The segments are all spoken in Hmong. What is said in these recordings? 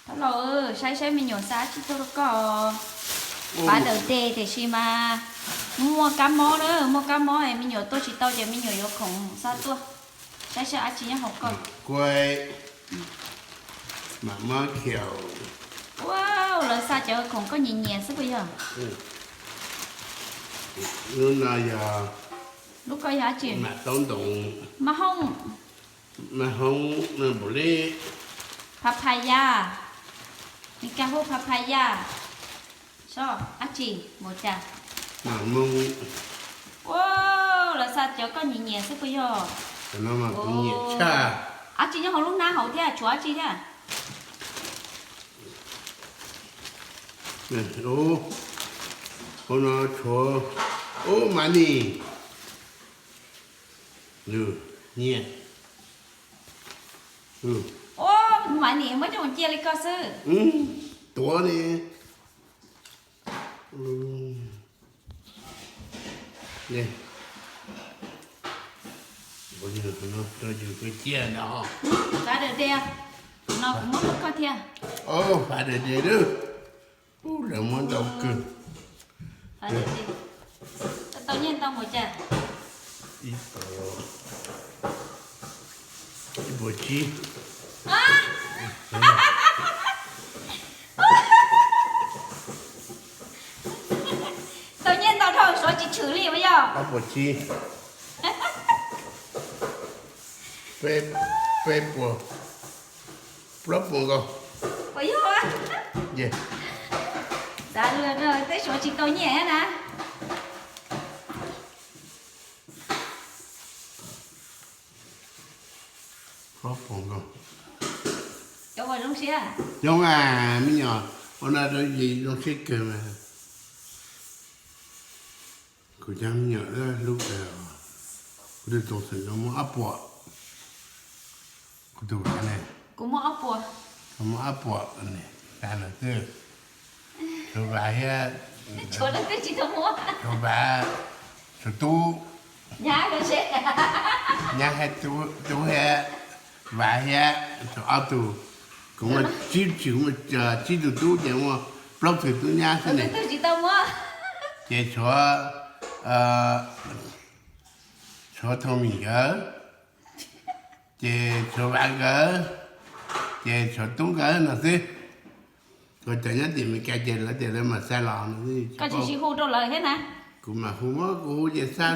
Thov los saib saib me nyuam xa dab tsi tuaj rau koj. Fav daws de tiam sis mas muaj kab mob na, muaj kab mob es me nyuam tuaj tsis tau ces me nyuam yuav khoom xa tuaj. Saib saib dab tsi nyob hauv koj. Kuaj, mam mob khiaus. Ua, lawv xa cov khoom koj nyiam nyiam xwb puas yog? Lub no yog, lub koj yog dab tsi? Mam taub ntoos. Maj hoob. Maj hoob, npum li. Pha pha ya. Mis kas hu pha pha ya. Sob dab tsi mus cas? Mam mob. Ua, lawv xa cov koj nyiam nyiam xwb puas yog? Cov no mas kuv nyiam tshaj. Dab tsi nyob hauv lub hnab hauv thiab, tshuav dab tsi thiab? Hauv no tshuav, ub, mas ni. Nyiam. Ua, mas ni muab coj mus cia li koj xwb. Tuav ni. Rau yus cia no. Fav daws de, no kuv muab rau koj thiab. Fav daws de lawm. Lawv muab ntau kawg. Tau nyiaj ntau mus cas? Ib puas tsib. Tau nyiaj ntau dhau suav tsis tshwm li puas yog? Ob puas tsib. Peb puas, plaub puas nkaus. Puas yog? Xav lawm, tej suav tsis tau nyiaj na. Plaub puas nkaus. Cov uas zoo siab. Zoo a, me nyuam ua no rau yus zoo siab kawg mas. Kuv cov me nyuam hlub kawg. Kuv tus tub xeem no muaj ob puas. Kuv tus vav ne, kuv muaj ob puas, kuv muaj ob puas ne, tas lawm xwb. Tshuav vav thiab, tshuav vav, tshuav tub, nyab thiab, tub thiab, vav thiab, tshuav ob tug. Kuv muaj tsib, tsis, kuv muaj tsib tug tub ces muaj plaub tug tub nyab xwb ne. Ces tshuav, tshuav Thauj Mim nkawd, ces tshuav Vav nkawd, ces tshuav Tub nkawd no xwb. Kuv cov nyob tim Meskas ces lawv tias lawv mam xa los no. Koj tsis hu rau lawv thiab na? Kuv mam hu mas, kuv hu ces xa.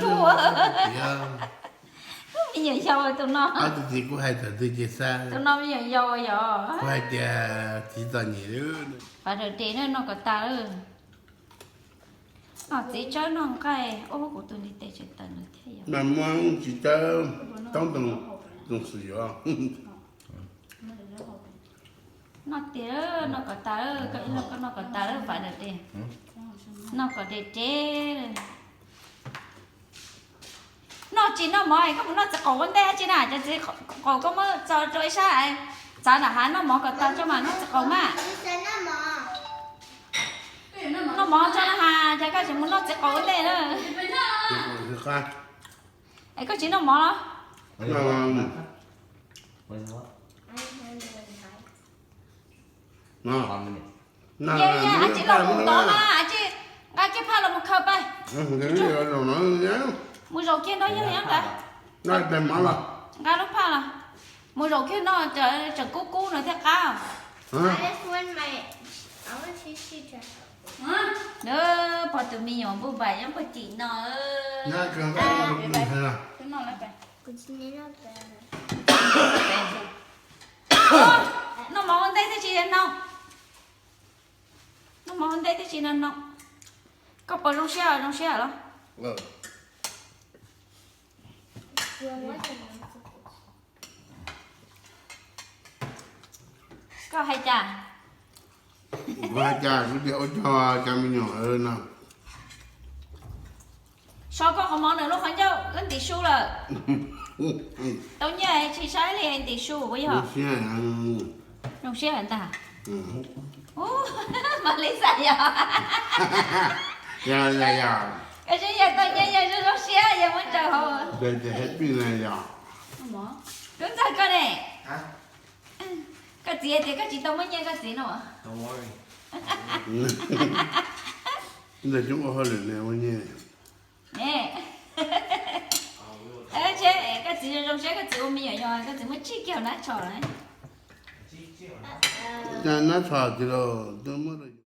Me nyuam yaus tus no. Ob tug txiv kuj hais thaum twg ces xa. Tus no me nyuam yaus yog. Kuv hais tias txiv txom nyem. Fav daws de na, noj kom tas lawm. Txiv tsawb noj nqaij, ub, kuv tus ntiv tes tseem tawm lawm thiab yog. Mas muaj txiv tsawb, taub ntoos, ntoos xwm yuav. Noj tiag, noj kom tas, koj ib leeg koj noj kom tas lawm Fav daws de. Noj kom de de. Noj tsis noj mov es koj mus noj txiv qaum ua ntej dab tsi na? Cov txiv qaum koj muab tso rau ib sab, txav nram hav noj mov kom tag tso mas noj txiv qaum mas. Noj mov tso na has, cas koj tsis mus noj txiv qaum ua ntej na? Es koj tsis noj mov los? Yeej yeej, a tsis los mus tod mas, a tsis nqa kiag phaj los mus khaws pais. Mus zaum kiag nrog yawg nyob ntawd. Nqa lub phaj los mus zaum kiag no, tseem kub kub no thiaj qab. Pog tus me nyuam npauj npaim nyob puag tim no. Noj mov ua ntej thiaj tsis no, noj mov ua ntej thiaj tsis no no. Koj puas zoo siab, zoo siab los? Koj hais cas? Kuv hais cas kuv tias ua tsaug cov me nyuam no. So koj qhov mov nws lub qhov ncauj wb ntim su lawm. Tau nyiaj tsis saib li ntim su puas yog? Zoo siab ntag. Ub, mas li xav yog. Koj tsis yog tau nyiaj yog zoo zoo siab yog muab tsaws hauv. Tub ntxawg koj ne, koj Txiv tias koj tsis tau muaj nyiaj koj txiv no. Ntawm coob ua hauj lwm ne muaj nyiaj. Ne, koj txiv zoo zoo saib koj txiv ua me nyuam yog koj txiv muaj tsib kiag nab tshos na. Nab tshos tsis los twb muab